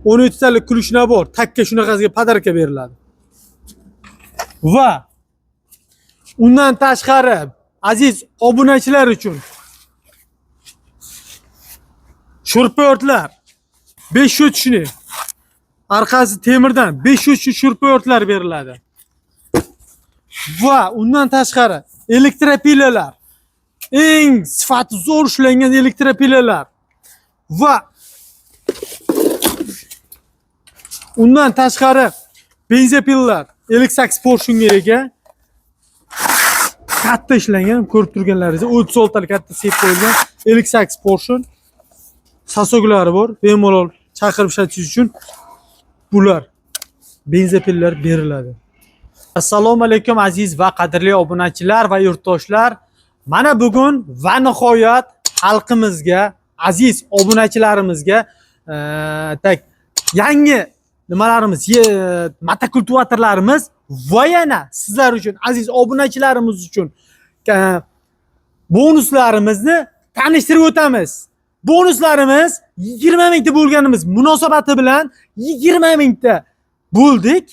13 talik ключ набор takka shunaqasiga подарка beriladi. Va undan tashqari aziz obunachilar uchun шуруповёрт lar 5 shuni orqasi temirdan 5 шуруповёрт lar beriladi. Va undan tashqari электропила lar, eng sifati zo'r ishlangan электропила lar va undan tashqari бензопила lar 58 поршень ga ega, katta ishlangan, ko'rib turganlaringizdek 36 talik katta sep qo'yilgan 58 поршень, сосок lari bor, bemalol chaqirib ishlatish uchun bular бензопила lar beriladi. Assalomu alaykum, aziz va qadrli obunachilar va yurtdoshlar. Mana bugun va nihoyat xalqimizga, aziz obunachilarimizga так yangi nimalarimiz, motokultivatorlarimiz va yana sizlar uchun, aziz obunachilarimiz uchun bonuslarimizni tanishtirib o'tamiz. Bonuslarimiz 20 mingta bo'lganimiz munosabati bilan 20 mingta bo'ldik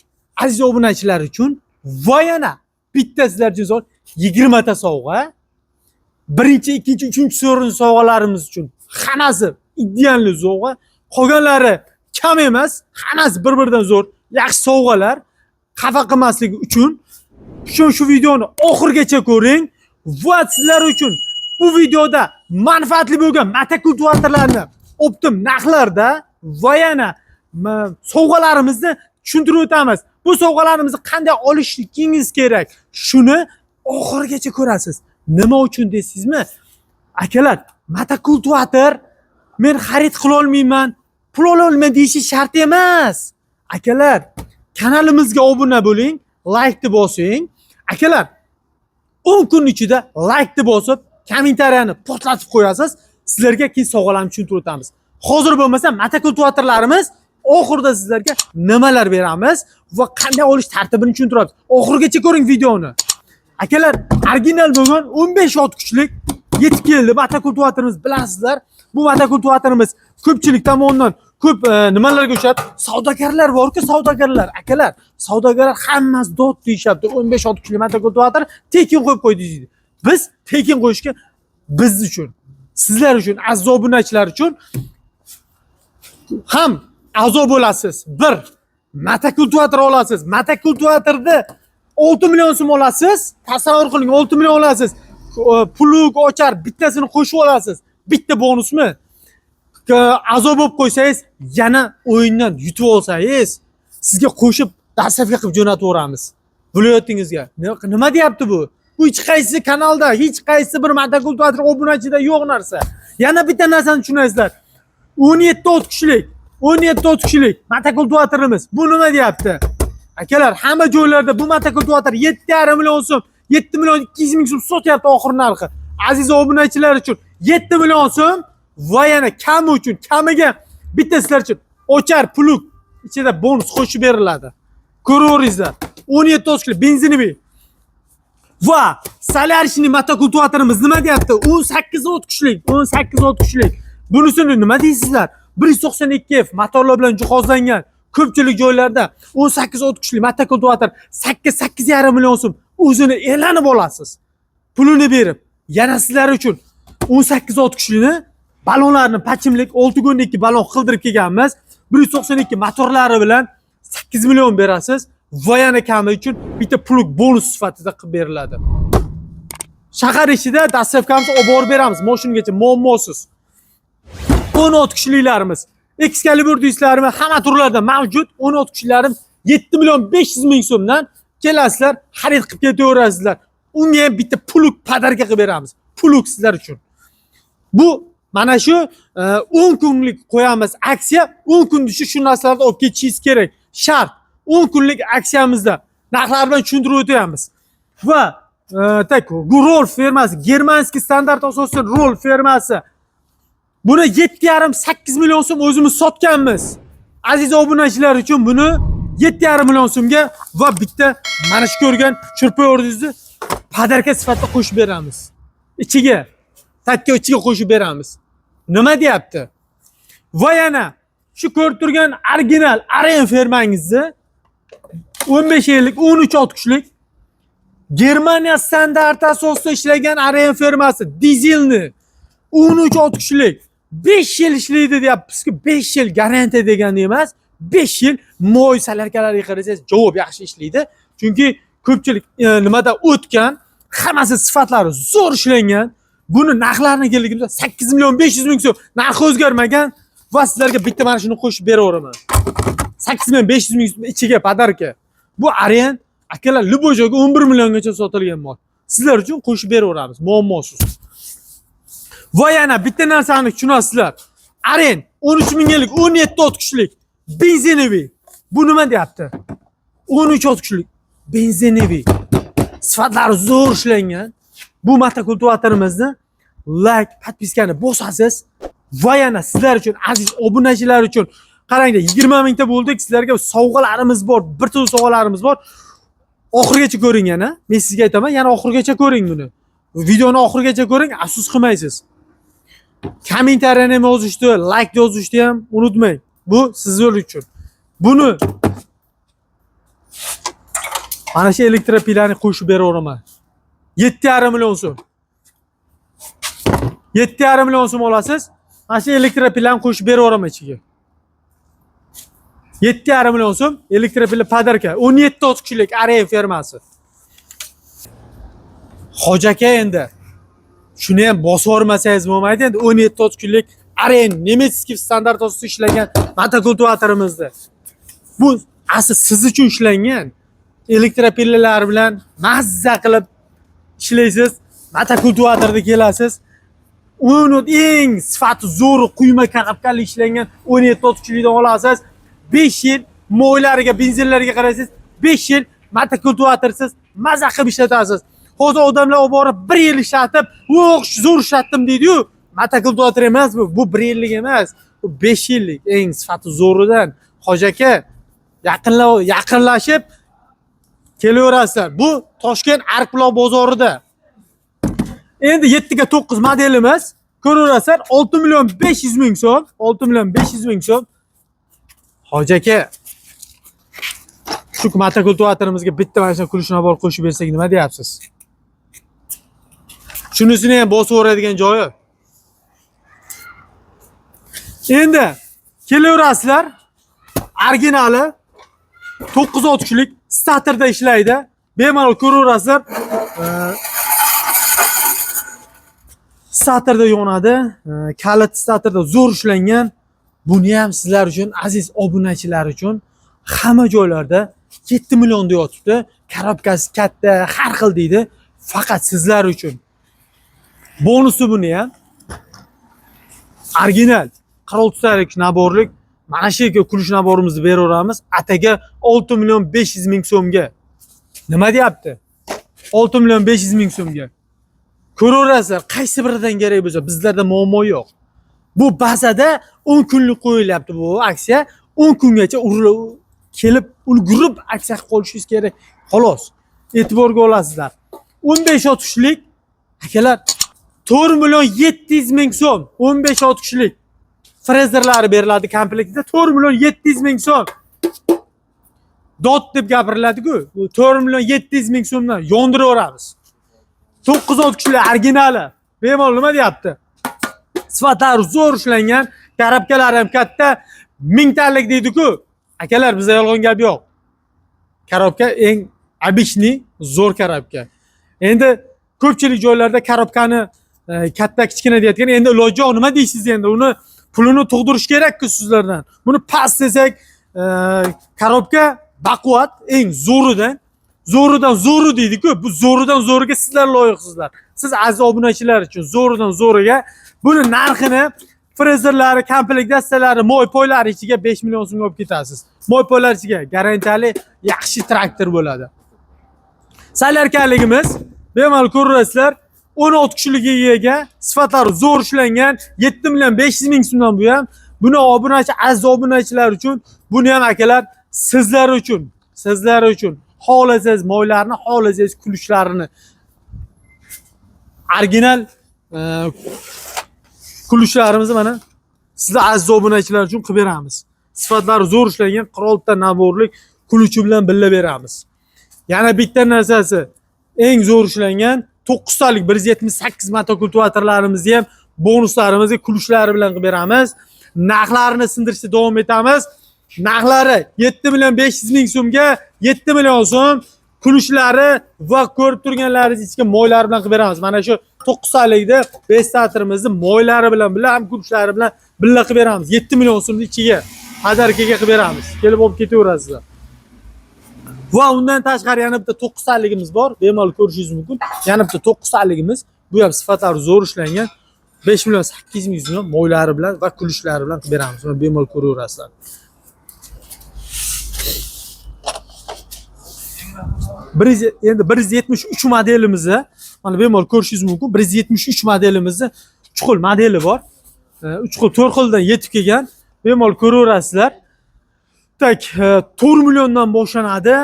aziz obunachilar uchun va yana bitta sizlar uchun zo'r 20 ta sovg'a. Birinchi, ikkinchi, uchinchi o'rin sovg'alarimiz uchun hammasi идеальный sovg'a. Qolganlari kam emas, hammasi bir-biridan zo'r, yaxshi sovg'alar. Xafa qilmaslik uchun shu videoni oxirigacha ko'ring va sizlar uchun bu videoda manfaatli bo'lgan motokultivatorlarni оптом narxlarda va yana sovg'alarimizni tushuntirib o'tamiz. Bu sovg'alarimizni qanday olishligingiz kerak? Shuni oxirigacha ko'rasiz. Nima uchun deysizmi? Akalar, motokultivator men xarid qila olmayman, pul ola olmayman deyishi shart emas. Akalar, kanalimizga obuna bo'ling, laykni bosing. Akalar, 10 kun ichida laykni bosib, kommentariyani portlatib qo'yasiz. Sizlarga keyin sovg'alarni tushuntirib o'tamiz. Hozir bo'lmasa motokultivatorlarimiz oxirida sizlarga nimalar beramiz va qanday olish tartibini tushuntiramiz. Oxirigacha ko'ring videoni. Akalar, original bo'lgan 15 ot kuchlik yetib keldi motokultivatorimiz, bilasizlar. Bu motokultivatorimiz ko'pchilik tomonidan ko'p nimalarga uchadi? Savdogarlar bor-ku, savdogarlar, akalar, savdogarlar hammasi dod deyishyapti. 15 ot kuchli motokultivator tekin qo'yib qo'ydi deydi. Biz tekin qo'yishga biz uchun, sizlar uchun, aziz obunachilar uchun ham a'zo bo'lasiz. Bir motokultivator olasiz. Motokultivatorni 6 million so'm olasiz. Tasavvur qiling, 6 million olasiz. Плуг ochar bittasini qo'shib olasiz. Bitta bonusmi? A'zo bo'lib qo'ysangiz, yana o'yindan yutib olsangiz, sizga qo'shib доставка qilib jo'natib yuboramiz viloyatingizga. Nima deyapti bu? Bu hech qaysi kanalda, hech qaysi bir motokultivator obunachida yo'q narsa. Yana bitta narsani tushunasizlar. 17 ot kuchlik, 17 ot kuchlik motokultivatorimiz. Bu nima deyapti? Akalar, hamma joylarda bu motokultivator 7,5 million so'm, 7 million 200 ming so'm sotyapti oxir narxi. Aziz obunachilar uchun 7 million so'm va yana kami uchun, kamiga bitta sizlar uchun ochar, плуг ichida bonus qo'shib beriladi. Ko'raveringizlar. 17 ot kuchli benzinli va солярочный motokultivatorimiz nima deyapti? 18 ot kuchlik, 18 ot kuchlik. Bunisini nima deysizlar? 192 F motorlar bilan jihozlangan. Ko'pchilik joylarda 18 ot kuchli motokultivator 8 8,5 million so'm o'zini elanib olasiz. Pulini berib, yana sizlar uchun 18 ot kuchlini ballonlarni pachimlik 6.2 ballon qildirib kelganmiz. 192 motorlari bilan 8 million berasiz va yana kami uchun bitta плуг bonus sifatida qilib beriladi. Shahar ichida доставка miz olib borib beramiz, mashinagacha muammosiz. 10 ot kuchlilarimiz Excalibur deysizlarmi, hamma turlarda mavjud. 10 ot kuchlilarimiz 7 million 500 ming so'mdan kelasizlar, xarid qilib ketaverasizlar. Unga ham bitta плуг подарка qilib beramiz. Плуг sizlar uchun. Bu mana shu 10 kunlik qo'yamiz aksiya. 10 kun ichida shu narsalarni olib ketishingiz kerak. Shart. 10 kunlik aksiyamizda narxlar bilan tushuntirib o'tyapmiz. Va так Rolf firmasi, германский standart asosida Rolf firmasi. Buni 7,5 8 million so'm o'zimiz sotganmiz. Aziz obunachilar uchun buni 7,5 million so'mga va bitta mana shu ko'rgan шуруповёрт ingizni подарка sifatida qo'shib beramiz. Ichiga, takka ichiga qo'shib beramiz. Nima deyapti? Va yana Shu ko'rib turgan original Aren fermangizni 15 yillik 13 ot kuchlik Germaniya standarti asosida ishlagan Aren fermasi dizelni 13 ot kuchlik 5 yil ishlaydi deyapmizku, 5 yil garantiya degani emas, 5 yil moy солярка larga qarasangiz javob yaxshi ishlaydi. Chunki ko'pchilik nimada o'tgan, hammasi sifatlari zo'r ishlangan. Buni narxlarini keldigimizda 8 million 500 ming so'm, narxi o'zgarmagan va sizlarga bitta mana shuni qo'shib beraveraman. 8 million 500 ming so'm ichiga подарка. Bu Aren akalar любой joyga 11 milliongacha sotilgan mol. Sizlar uchun qo'shib beraveramiz, muammosiz. Va yana bitta narsani tushunasizlar. Aren 13 ming yillik 17 ot kuchlik бензиновый. Bu nima deyapti? 13 ot kuchlik бензиновый. Sifatlari zo'r ishlangan. Bu motokultivatorimizni like, подписка ni bosasiz va yana sizlar uchun, aziz obunachilar uchun, qaranglar, 20 mingta bo'ldik, sizlarga sovg'alarimiz bor, bir to'la sovg'alarimiz bor. Oxirigacha ko'ring yana. Men sizga aytaman, yana oxirigacha ko'ring buni. Videoni oxirigacha ko'ring, afsus qilmaysiz. Kommentariyani ham yozishni, like yozishni ham unutmang. Bu sizlar uchun. Buni mana shu электропила ni qo'shib beraveraman. 7,5 million so'm. 7,5 million so'm olasiz. Mana shu электропила ni qo'shib beraveraman ichiga. 7,5 million so'm электропила подарка. 17 ot kishilik Aren fermasi. Hoji aka, endi shuni ham bosib yubormasangiz bo'lmaydi endi. 17 ot kishilik Aren немецкий standart ostida ishlagan motokultivatorimizni. Bu asli siz uchun ishlangan электропила lar bilan mazza qilib ishlaysiz. Motokultivatorda kelasiz. Uni eng sifati zo'ri quyma коробка li ishlangan 17 ot kuchlidan olasiz. 5 yil moylariga, benzinlariga qaraysiz. 5 yil motokultivatorsiz maza qilib ishlatasiz. Hozir odamlar olib borib 1 yil ishlatib, "Yo'q, zo'r ishlatdim" deydi-yu. Motokultivator emas bu. Bu 1 yillik emas. Bu 5 yillik eng sifati zo'ridan. Hoji aka, yaqinlashib kelaverasizlar. Bu Toshkent Arqbuloq bozorida. Endi 7 ga 9 modelimiz ko'raverasizlar, 6 million 500 ming so'm, 6 million 500 ming so'm. Hoji aka, shu motokultivatorimizga bitta mana shu ключ набор qo'shib bersak, nima deyapsiz? Shunisini ham bosib yuboradigan joyi. Endi kelaverasizlar. Originali 9 ot kuchlik statorda ishlaydi. Bemalol ko'raverasizlar. Statorda yonadi. Kalit statorda zo'r ishlangan. Buni ham sizlar uchun, aziz obunachilar uchun, hamma joylarda 7 million deyotibdi. Коробка si katta, har xil deydi. Faqat sizlar uchun. Bonusi buni ham. Original 46 talik набор lik mana shu yerga ключ набор imizni beraveramiz. Ataga 6 million 500 ming so'mga. Nima deyapti? 6 million 500 ming so'mga. Ko'raverasizlar, qaysi biridan kerak bo'lsa, bizlarda muammo yo'q. Bu bazada 10 kunlik qo'yilyapti bu aksiya. 10 kungacha urilib kelib ulgurib aksiya qilib qolishingiz kerak. Xolos. E'tiborga olasizlar. 15 ot kuchlik akalar, 4 million 700 ming so'm. 15 ot kuchlik frezerlari beriladi komplektida, 4 million 700 ming so'm. Dod deb gapiriladi-ku. Bu 4 million 700 ming so'mdan yondiraveramiz. 9 ot kuchli originali. Bemalol, nima deyapti? Sifatlari zo'r ishlangan, коробка lari ham katta, mingtalik deydi-ku. Akalar, bizda yolg'on gap yo'q. Коробка eng обычный zo'r коробка. Endi ko'pchilik joylarda коробка ni katta, kichkina deyotgan. Endi iloji yo'q, nima deysiz endi? Uni pulini tug'dirish kerak-ku sizlardan. Buni past desak, коробка baquvvat, eng zo'ridan, zo'ridan zo'ri deydi-ku. Bu zo'ridan zo'riga sizlar loyiqsizlar. Siz aziz obunachilar uchun zo'ridan zo'riga buni narxini, frezerlari, komplektatsiyalari, moy poylari ichiga 5 million so'mga olib ketasiz. Moy poylar ichiga garantiyali yaxshi traktor bo'ladi. Солярка ligimiz bemalol ko'rasizlar. 16 kishilik ega, sifatlari zo'r ishlangan, 7 million 500 ming so'mdan bu ham. Buni obunachi, aziz obunachilar uchun, buni ham akalar sizlar uchun, sizlar uchun xohlasangiz moylarni, xohlasangiz ключ larini, original ключ larimizni mana. Sizlar aziz obunachilar uchun qilib beramiz. Sifatlari zo'r ishlangan 46 ta набор lik ключ i bilan birga beramiz. Yana bitta narsasi, eng zo'r ishlangan 9 talik 178 motokultivatorlarimizni ham bonuslarimizni ключ lari bilan qilib beramiz. Narxlarini sindirishda davom etamiz. Narxlari 7 million 500 ming so'mga, 7 million so'm ключ lari va ko'rib turganlaringiz ichki moylari bilan qilib beramiz. Mana shu 9 talikda 5 tatirimizni moylari bilan birga ham ключ lari bilan birga qilib beramiz. 7 million so'mni ichiga подарка ga qilib beramiz. Kelib olib ketaverasizlar. Va undan tashqari yana bitta 9 taligimiz bor. Bemalol ko'rishingiz mumkin. Yana bitta 9 taligimiz. Bu ham sifatlari zo'r ishlangan. 5 million 800 ming so'm moylari bilan va ключ lari bilan qilib beramiz. Buni bemalol ko'raverasizlar. Endi 173 modelimizni mana bemalol ko'rishingiz mumkin. 173 modelimizni 3 xil modeli bor. 3 xil, 4 xildan yetib kelgan. Bemalol ko'raverasizlar. Так, 4 milliondan boshlanadi.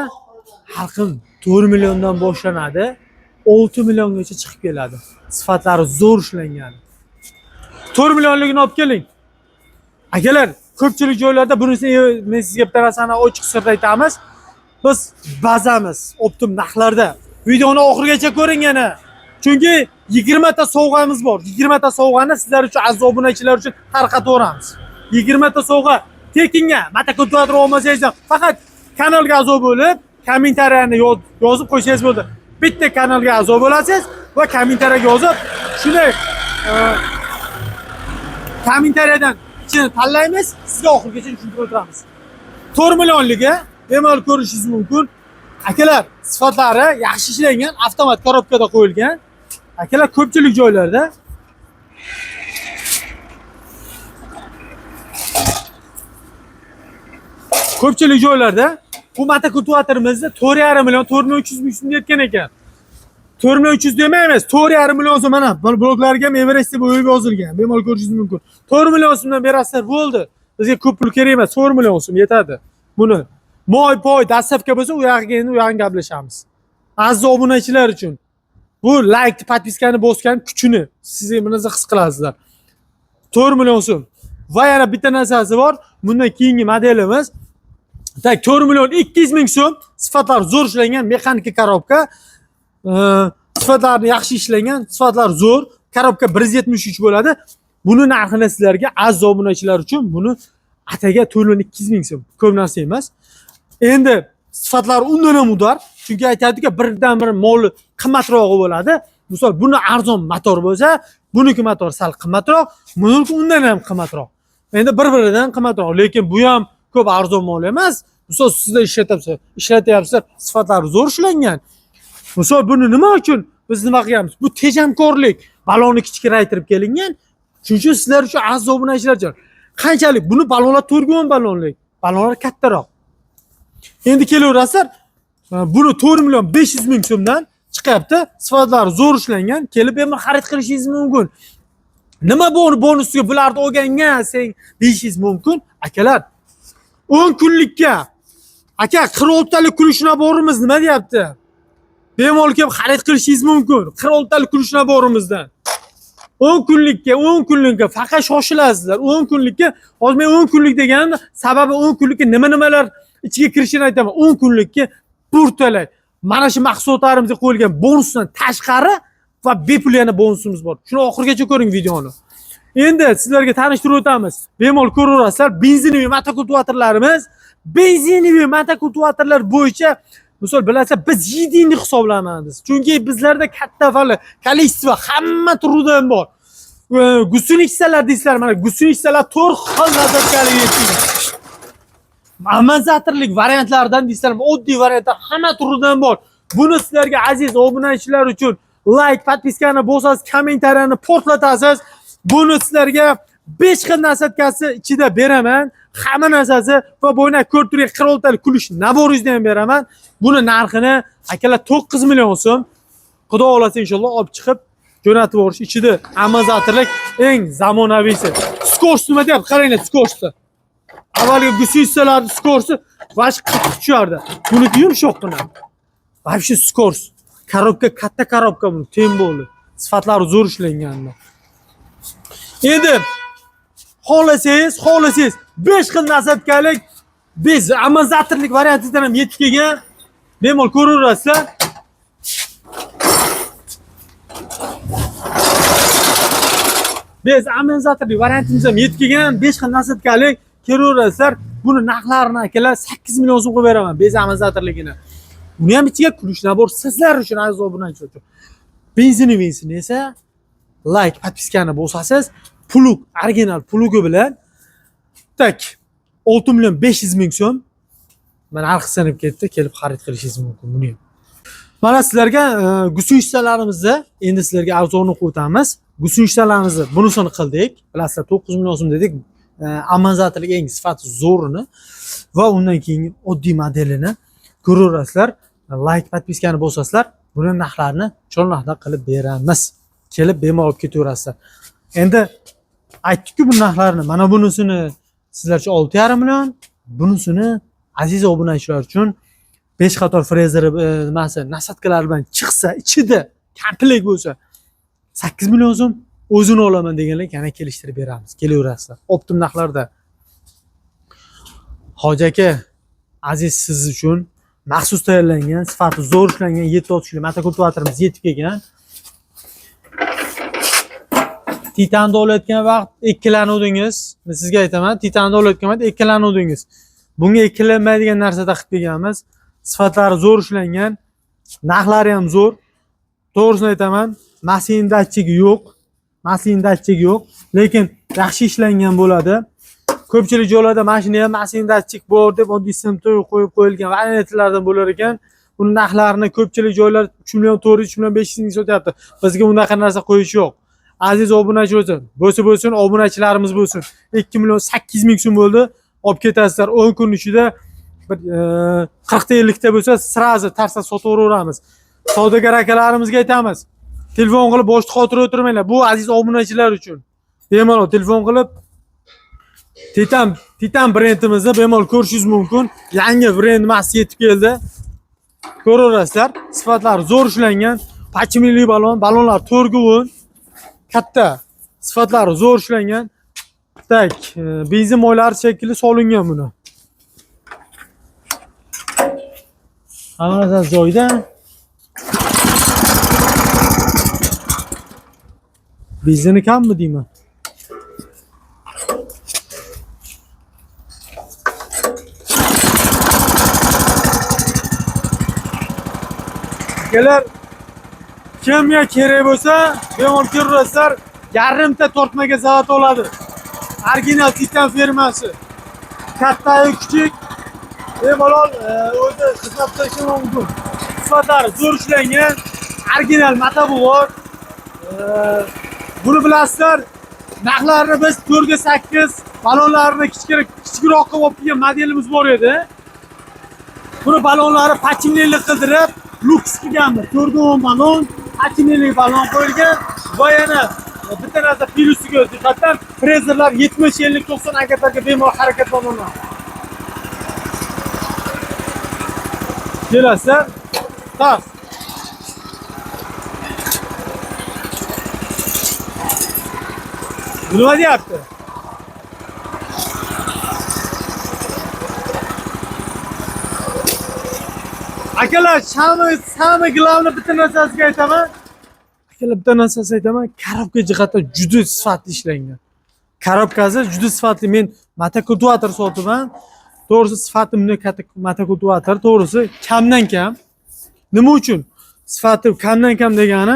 Xalqim, 4 milliondan boshlanadi. 6 milliongacha chiqib keladi. Sifatlari zo'r ishlangan. 4 millionligini olib keling. Akalar, ko'pchilik joylarda bunisi, men sizga bitta narsani ochiq sirda aytamiz. Biz bazamiz оптом narxlarda. Videoni oxirigacha ko'ring yana. Chunki 20 ta sovg'amiz bor. 20 ta sovg'ani sizlar uchun, aziz obunachilar uchun tarqataveramiz. 20 ta sovg'a tekinga, motokultivator olmasangiz ham faqat kanalga a'zo bo'lib, kommentariyani yozib qo'ysangiz bo'ldi. Bitta kanalga a'zo bo'lasiz va kommentariyaga yozib, shuni kommentariyadan ichini tanlaymiz, sizga oxirigacha tushuntirib o'tiramiz. 4 millionligi bemalol ko'rishingiz mumkin. Akalar, sifatlari yaxshi ishlangan, avtomat коробка da qo'yilgan. Akalar, ko'pchilik joylarda bu motokultivatorimizni 4,5 million, 4 million 300 ming so'mga yetgan ekan. 4 million 300 demaymiz, 4,5 million so'm. Mana bu bloklarga ham Everest deb o'yib yozilgan. Bemalol ko'rishingiz mumkin. 4 million so'mdan berasizlar, bo'ldi. Bizga ko'p pul kerak emas, 4 million so'm yetadi. Buni moy poy доставка bo'lsa, u yog'iga endi u yog'ini gaplashamiz. Aziz obunachilar uchun bu like, подписка ni bosgan kuchini siz bir narsa his qilasizlar. 4 million so'm. Va yana bitta narsasi bor. Bundan keyingi modelimiz, так, 4 million 200 ming so'm, sifatlari zo'r ishlangan mexanika коробка. Sifatlarini yaxshi ishlangan, sifatlari zo'r. Коробка 173 bo'ladi. Buni narxini sizlarga, aziz obunachilar uchun, buni ataga 4 million 200 ming so'm. Ko'p narsa emas. Endi sifatlari undan ham удар. Chunki aytadiki, birdan bir mol qimmatrog'i bo'ladi. Misol, buni arzon motor bo'lsa, buniki motor sal qimmatroq, buniki undan ham qimmatroq. Endi bir-biridan qimmatroq, lekin bu ham ko'p arzon mol emas. Misol, sizlar ishlatyapsizlar, sifatlari zo'r ishlangan. Misol, buni nima uchun biz nima qilganmiz? Bu tejamkorlik. Balonni kichkinaytirib kelingan. Shuning uchun sizlar uchun, aziz obunachilar uchun. Qanchalik? Buni balonlar to'rga balonlik. Balonlar kattaroq. Endi kelaverasizlar, buni 4 million 500 ming so'mdan chiqyapti. Sifatlari zo'r ishlangan. Kelib bemalol xarid qilishingiz mumkin. Nima bu bonusiga bularni olganga sen deyishingiz mumkin. Akalar, 10 kunlikka, aka, 46 talik ключ набор imiz nima deyapti? Bemalol kelib xarid qilishingiz mumkin. 46 talik ключ набор imizdan. 10 kunlikka, 10 kunlikka faqat shoshilasizlar. 10 kunlikka, hozir men 10 kunlik deganimda sababi 10 kunlikka nima-nimalar ichiga kirishini aytaman. 10 kunlikka burtalay mana shu mahsulotlarimizga qo'yilgan bonusdan tashqari va bepul yana bonusimiz bor. Shuni oxirigacha ko'ring videoni. Endi sizlarga tanishtirib o'tamiz. Bemalol ko'raverasizlar. Benzinli motokultivatorlarimiz, benzinli motokultivatorlar bo'yicha, misol, bilasizlar, biz единый hisoblanamiz. Chunki bizlarda katta fali количество hamma turidan bor. Гусеница lar deysizlar, mana гусеница lar to'rt xil насадка li yetgan. Амортизатор lik variantlardan deysizlar, oddiy variantlar hamma turidan bor. Buni sizlarga, aziz obunachilar uchun, like, подписка ni bosasiz, kommentariyani portlatasiz. Buni sizlarga 5 xil насадка si ichida beraman. Hamma narsasi va bo'yna ko'rib turgan 46 talik ключ набор ingizni ham beraman. Buni narxini, akalar, 9 million so'm. Xudo xohlasa, inshaalloh olib chiqib jo'natib yuborish ichida амортизатор lik eng zamonaviysi. Скорость nima deyapti? Qaranglar, скорость i. Avvalgi гусеница larni скорость i вообще qattiq tushardi. Buniki yumshoqqina. Вообще скорость. Коробка katta коробка bu, temболи. Sifatlari zo'r ishlangan. Endi Xohlasangiz 5 xil насадка lik biz амортизатор lik variantidan ham yetib kelgan. Bemalol ko'raverasizlar. Biz амортизатор lik variantimiz ham yetib kelgan, 5 xil насадка lik kelaverasizlar. Buni narxlarini akalar 8 million so'm qilib beraman, без амортизатор ligini. Uni ham ichiga ключ набор sizlar uchun, aziz obunachilar uchun. Benzini esa лайк, подписка ni bosasiz, плуг, original плуг i bilan так 6 million 500 ming so'm. Mana narxi sinib ketdi, kelib xarid qilishingiz mumkin buni ham. Mana sizlarga гусеница larimizni endi sizlarga arzonni qo'yamiz. Гусеница larimizni bunisini qildik. Bilasizlar, 9 million so'm dedik. Амортизатор lik eng sifati zo'rini va undan keyin oddiy modelini ko'raverasizlar. Лайк, подписка ni bosasizlar, buni narxlarini chiroyli narxda qilib beramiz. Kelib bemalol olib ketaverasizlar. Endi aytdik-ku bu narxlarni. Mana bunisini sizlar uchun 6,5 million, bunisini aziz obunachilar uchun 5 qator frezeri nimasi насадка lar bilan chiqsa, ichida komplekt bo'lsa 8 million so'm, o'zini olaman deganlar yana kelishtirib beramiz. Kelaverasizlar. Оптом narxlarda. Hoji aka, aziz siz uchun maxsus tayyorlangan, sifati zo'r ishlangan 7 li мотокультиватор imiz yetib kelgan. Titanni olayotgan vaqt ikkilanuvdingiz. Men sizga aytaman, Titanni olayotgan vaqt ikkilanuvdingiz. Bunga ikkilanmaydigan narsada qilib kelganmiz. Sifatlari zo'r ishlangan, narxlari ham zo'r. To'g'risini aytaman, масляный датчик i yo'q. Масляный датчик i yo'q, lekin yaxshi ishlangan bo'ladi. Ko'pchilik joylarda mashina ham масляный датчик bor deb oddiy simtoy qo'yib qo'yilgan variantlardan bo'lar ekan. Buni narxlarini ko'pchilik joylar 3 million 400, 3 million 500 ming sotyapti. Bizga unaqa narsa qo'yish yo'q. Aziz obunachi bo'lsin, bo'lsa bo'lsin, obunachilarimiz bo'lsin. 2 million 800 ming so'm bo'ldi. Olib ketasizlar 10 kun ichida bir 40 ta 50 ta bo'lsa, сразу tarsa sotaveramiz. Savdogar akalarimizga aytamiz. Telefon qilib boshni qotirib o'tirmanglar. Bu aziz obunachilar uchun. Bemalol telefon qilib Titan brendimizni bemalol ko'rishingiz mumkin. Yangi brend mas yetib keldi. Ko'raverasizlar. Sifatlari zo'r ishlangan. Пачмили balon, balonlar 4 10 katta. Sifatlari zo'r ishlangan. Так, benzin moylari shekilli solingan buni. Hamma narsasi joyida. Benzini kammi deyman. Akalar, kimga kerak bo'lsa, bemalol kelaverasizlar. Yarimta tortmaga savat oladi. Original Titan firmasi. Kattayu kichik bemalol o'zi xizmat qilishi mumkin. Sifatlari zo'r ishlangan, original motoblok. Buni bilasizlar, narxlarini biz 4 ga 8 balonlarini kichkina kichikroq qilib olib kelgan modelimiz bor edi. Buni balonlari пачинели qildirib, люкс qilganmiz. 4 ga 10 balon, пачинели balon qo'yilgan va yana bitta narsa plyusiga jihatdan frezerlar 70, 50, 90 agregatlarga bemalol harakatlanadi. Kelasizlar. Tas. Bu nima deyapti? Akalar, самый самый главный bitta narsasiga aytaman. Akalar, bitta narsasini aytaman, коробка jihatdan juda sifatli ishlangan. Коробка si juda sifatli. Men мотокультиватор sotaman. To'g'risi sifati bunday katta мотокультиватор to'g'risi kamdan kam. Nima uchun? Sifati kamdan kam degani,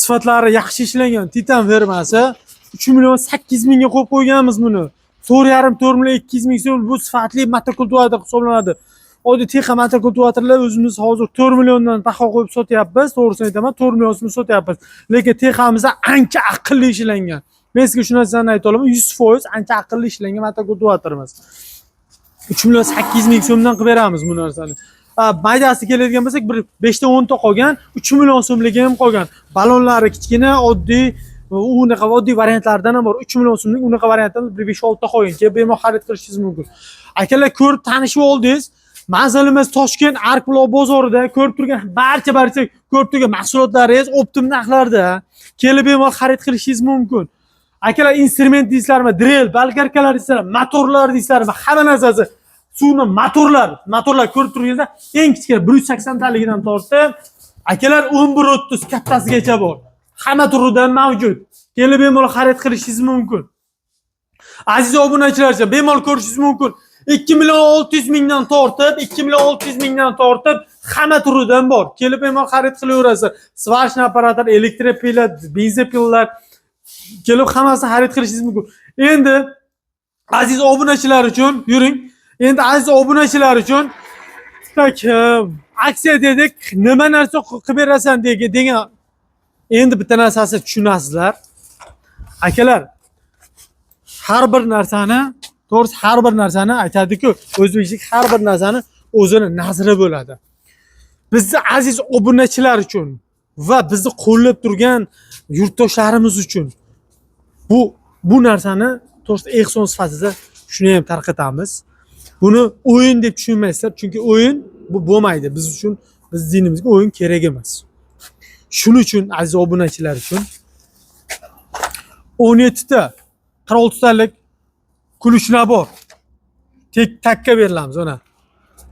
sifatlari yaxshi ishlangan Titan firmasi 3 million 800 mingga qo'yib qo'yganmiz buni. 4,5 4 million 200 ming so'm bu sifatli мотокультиватор hisoblanadi. Oddiy Texa мотокультиватор lar o'zimiz hozir 4 milliondan baho qo'yib sotyapmiz. To'g'risini aytaman, 4 million so'm sotyapmiz. Lekin Texamizda ancha aqlli ishlangan. Men sizga shu narsani ayta olaman, 100% ancha aqlli ishlangan мотокультиватор imiz. 3 million 800 ming so'mdan qilib beramiz bu narsani. Maydasi keladigan bo'lsak, bir 5 ta 10 ta qolgan, 3 million so'mligi ham qolgan. Balonlari kichkina, oddiy, unaqa oddiy variantlardan ham bor. 3 million so'mlik unaqa variantdan bir 5-6 ta qolgan. Kelib bemalol xarid qilishingiz mumkin. Akalar, ko'rib tanishib oldingiz. Manzilimiz Toshkent Ark bozorida ko'rib turgan barcha ko'rib turgan mahsulotlaringiz оптом narxlarda. Kelib bemalol xarid qilishingiz mumkin. Akalar, instrument deysizlarmi, drel, bolgarkalar deysizlarmi, motorlar deysizlarmi, hamma narsasi. Suvni motorlar, motorlar ko'rib turganingizda eng kichkina 180 taligidan tortib, akalar, 11-30 kattasigacha bor. Hamma turidan mavjud. Kelib bemalol xarid qilishingiz mumkin. Aziz obunachilar, bemalol ko'rishingiz mumkin. 2 million 600 mingdan tortib, 2 million 600 mingdan tortib hamma turidan bor. Kelib bemalol xarid qilaverasiz. Сварочный apparatlar, электропила, бензопила lar, kelib hammasini xarid qilishingiz mumkin. Endi aziz obunachilar uchun yuring. Endi aziz obunachilar uchun так, aksiya dedik, nima narsa qilib berasan degan endi bitta narsasi tushunasizlar. Akalar, har bir narsani, to'g'risi, har bir narsani aytadiku, o'zbekchilik har bir narsani o'zini nazri bo'ladi. Bizni aziz obunachilar uchun va bizni qo'llab turgan yurtdoshlarimiz uchun bu narsani, to'g'risi, ehson sifatida shuni ham tarqatamiz. Buni o'yin deb tushunmaysizlar, chunki o'yin bu bo'lmaydi biz uchun, biz dinimizga o'yin kerak emas. Shuning uchun aziz obunachilar uchun 17 ta 46 talik ключ набор tek takka berilamiz mana.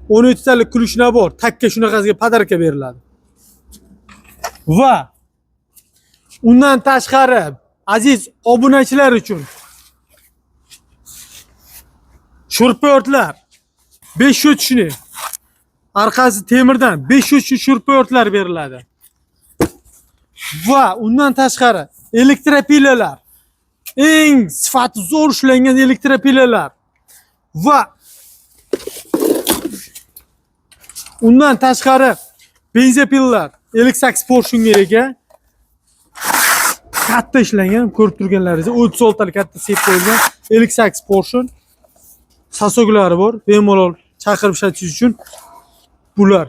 17 talik ключ набор takka shunaqasiga подарка beriladi. Va undan tashqari aziz obunachilar uchun шуруповёрт lar 5 shuni orqasi temirdan 5 шуруповёрт lar beriladi. Va undan tashqari электропила lar, eng sifati zo'r ishlangan электропила lar va undan tashqari бензопила lar 58 поршень ga ega, katta ishlangan, ko'rib turganlaringizdek 36 talik katta sep qo'yilgan 58 поршень, сосок lari bor, bemalol chaqirib ishlatish uchun bular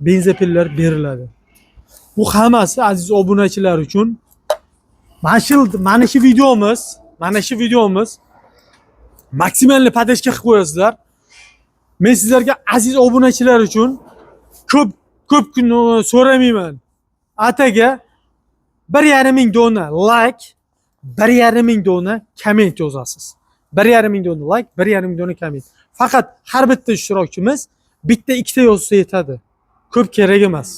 бензопила lar beriladi. Bu hammasi aziz obunachilar uchun. Mana shu videomiz maksimalni поддержка qilib qo'yasizlar. Men sizlarga aziz obunachilar uchun ko'p ko'p kun so'ramayman. Ataga 1,5 ming dona layk, 1,5 ming dona komment yozasiz. 1,5 ming dona layk, 1,5 ming dona komment. Faqat har bitta ishtirokchimiz bitta ikkita yozsa yetadi. Ko'p kerak emas.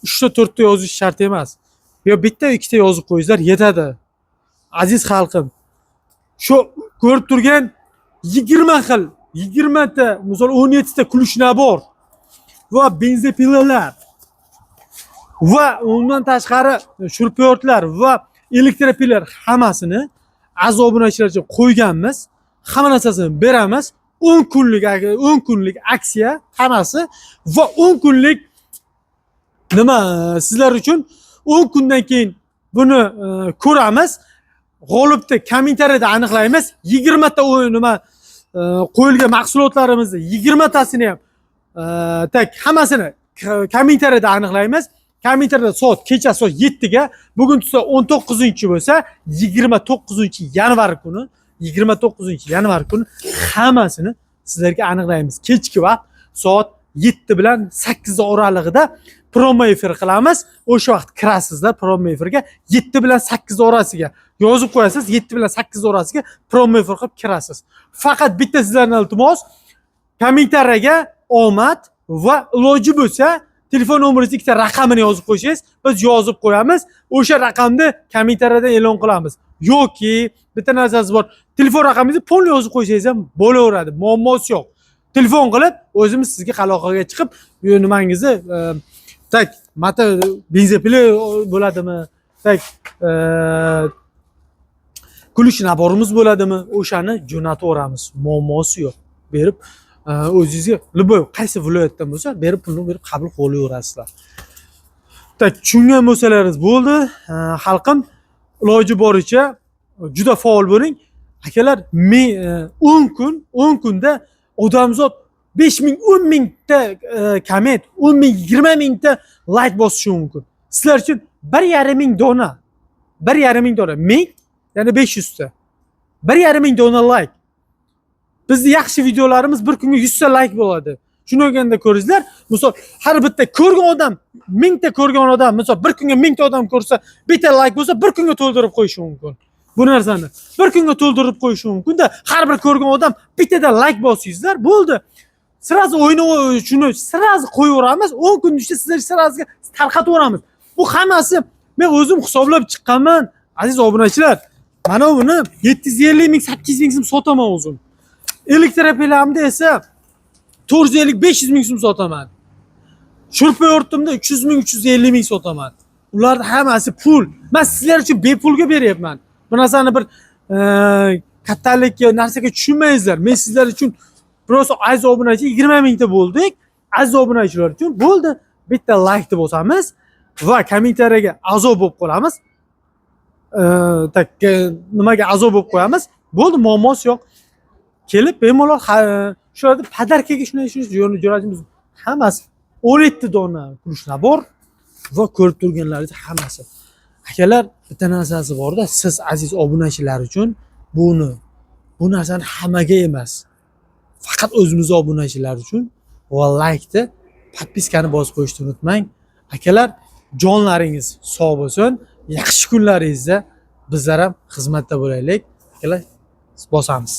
Uchta to'rtta yozish shart emas. Yo bitta ikkita yozib qo'ysanglar yetadi. Aziz xalqim, shu ko'rib turgan 20 xil, 20 ta, misol 17 ta ключ набор va бензопила lar va undan tashqari шуруповёрт lar va электропила lar hammasini aziz obunachilar uchun qo'yganmiz. Hamma narsasini beramiz. 10 kunlik, 10 kunlik aksiya hammasi va 10 kunlik nima sizlar uchun 10 kundan keyin buni ko'ramiz. G'olibni kommentariyada aniqlaymiz. 20 ta o'yin nima qo'yilgan mahsulotlarimizni 20 tasini ham так hammasini kommentariyada aniqlaymiz. Kommentariyada soat kecha soat 7 ga, bugun tusa 19 bo'lsa, 29 yanvar kuni, 29 yanvar kuni hammasini sizlarga aniqlaymiz. Kechki vaqt soat 7 bilan 8 oralig'ida прямой efir qilamiz. O'sha vaqt kirasizlar прямой efirga, 7 bilan 8 orasiga yozib qo'yasiz, 7 bilan 8 orasiga прямой efir qilib kirasiz. Faqat bitta sizlardan iltimos, kommentariyaga omad va iloji bo'lsa telefon nomeringizni ikkita raqamini yozib qo'ysangiz, biz yozib qo'yamiz. O'sha raqamni kommentariyada e'lon qilamiz. Yoki bitta narsasi bor, telefon raqamingizni полный yozib qo'ysangiz ham bo'laveradi, muammosi yo'q. Telefon qilib o'zimiz sizga aloqaga chiqib, bu nimangizni так мото бензопила bo'ladimi, так ключ набор imiz bo'ladimi, o'shani jo'natib yuboramiz, muammosi yo'q. Berib o'zingizga любой qaysi viloyatdan bo'lsa, berib, pulni berib qabul qilaverasizlar. Так, tushungan bo'lsalaringiz bo'ldi. Xalqim, iloji boricha juda faol bo'ling, akalar. Men 10 kun, 10 kunda odamzod 5 ming, 10 mingta komment, 10 ming, 20 mingta layk bosishi mumkin. Sizlar uchun 1,5 ming dona, 1,5 ming dona, ming, ya'ni 500 ta, 1,5 ming dona layk. Bizni yaxshi videolarimiz bir kunga 100 ta layk bo'ladi. Shuni olganda ko'ringizlar, misol har bitta ko'rgan odam, mingta ko'rgan odam, misol bir kunga mingta odam ko'rsa, bitta layk bo'lsa, bir kunga to'ldirib qo'yishi mumkin. Bu narsani bir kunga to'ldirib qo'yishi mumkin-da. Har bir ko'rgan odam bittada layk bosingizlar, bo'ldi. Сразу o'yini shuni сразу qo'yaveramiz. 10 kun ichida sizlar сразу tarqataveramiz. Bu hammasi men o'zim hisoblab chiqqanman, aziz obunachilar. Mana buni 750 ming, 800 ming so'm sotaman o'zim. Электропила mda esa 450-500 ming so'm sotaman. Шуруповёрт imda 300 ming, 350 ming sotaman. Ularni hammasi pul. Men sizlar uchun bepulga beryapman. Bu narsani bir kattalik narsaga tushunmaysizlar. Men sizlar uchun просто, aziz obunachi, 20 mingta bo'ldik. Aziz obunachilar uchun bo'ldi. Bitta laykni bosamiz va kommentariyaga a'zo bo'lib qolamiz. Так, nimaga a'zo bo'lib qo'yamiz? Bo'ldi, muammosi yo'q. Kelib bemalol shularda подарка ga shunday shunday jo'natishimiz, hammasi 17 dona ключ набор va ko'rib turganlaringiz hammasi. Akalar, bitta narsasi borda, siz aziz obunachilar uchun bu narsani hammaga emas. Faqat o'zimiz obunachilar uchun va laykni, подписка ni bosib qo'yishni unutmang. Akalar, jonlaringiz sog' bo'lsin. Yaxshi kunlaringizda bizlar ham xizmatda bo'laylik. Akalar, bosamiz.